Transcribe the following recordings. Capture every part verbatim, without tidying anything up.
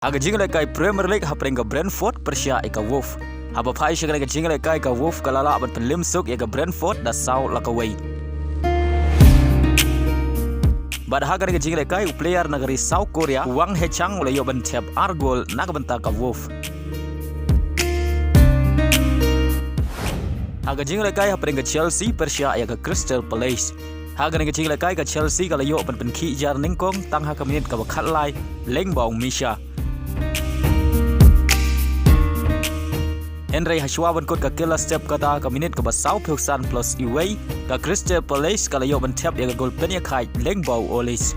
Ha ka jingïalehkai Premier League hapdeng ka Brentford pyrshah ïa ka Wolves. Haba phai sha kane ka jingïalehkai ka Wolves ka la lah ban pynlem suk ïa ka Brentford da saw la kawei. Bad ha kane ka jingïalehkai u player na ka ri South Korea, Hwang Hye-chan u la ïoh ban thep ar gol na ka bynta ka Wolves. Ha ka jingïalehkai hapdeng ka Chelsea pyrshah ïa ka Crystal Palace. Ha kane ka jingïalehkai ka Chelsea ka la ïoh ban pynkhih jar nyngkong tang ha ka minit kaba khatlai lyngba u Misha. Hynrei hashwa ban kut ka kila step kata ha ka minit kaba sawphew san plus iwei, ka Crystal Palace ka la ïoh ban thep ïa ka gol pynïakhaid lyngba u Olise.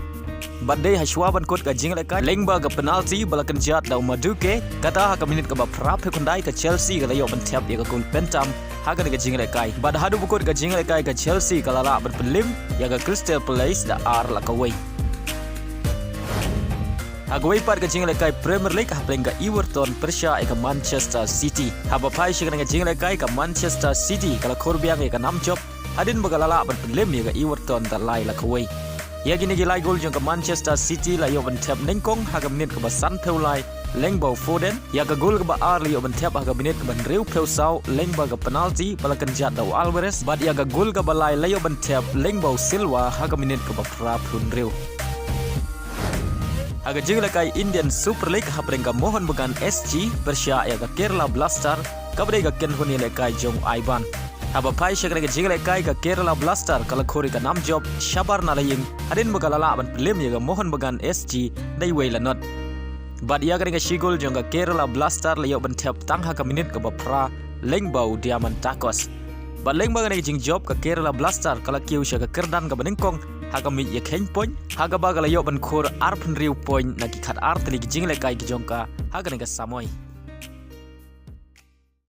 Bad dei hashwa ban kut ka jingïalehkai lyngba ka penalty ba la kynjat da u Madueke, kata ha ka minit kaba phraphew khyndai ka Chelsea ka la ïoh ban thep ïa ka gol pyntam ha kane ka jingïalehkai. Bad haduh ba kut ka jingïalehkai ka Chelsea ka la lah ban pynlem ïa ka Crystal Palace da ar la kawei. Ha kawei pat ka jingïalehkai Premier League hapdeng ka Everton pyrshah ïa ka Manchester City. Haba phai sha kane ka jingïalehkai ka Manchester City ka la khur biang ïa ka nam jop hadien ba ka la lah ban pynlem ïa ka Everton da lai la kawei. Ïa kine ki lai gol jong ka Manchester City la ïoh ban thep nyngkong ha ka minit kaba sanphew lai lyngba u Foden, ïa ka gol kaba ar la ïoh ban thep ha ka minit kaba hynriewphew saw lyngba ka penalty ba la kynjat da u Alvarez, bad ïa ka gol kaba lai la ïoh ban thep lyngba u Silva ha ka minit kaba phraphew hynriew. Ha ka jingïalehkai Indian Super League hapdeng ka Mohun Bagan S G pyrshah ïa ka Kerala Blaster, kaba dei ka kynhun ïalehkai jong u Ivan. Haba phai sha kane ka jingïalehkai ka Kerala Blaster ka la khur ïa ka nam jop shabar na la ïing hadien ba ka la lah ban pynlem ïa ka Mohun Bagan S G da iwei la not. Bad ïa kane ka shi gol jong ka Kerala Blaster la ïoh ban thep tang ha ka minit kaba phra lyngba u Diamantakos. Bad lyngba kane ka jingjop ka Kerala Blaster ka la kiew sha ka kyrdan kaba nyngkong ha ka miej ïakheiñ point, ha kaba ka la ïoh ban khur arphew hynriew point na ki khatar tylli ki jingïalehkai ki jong ka ha kane ka samoi.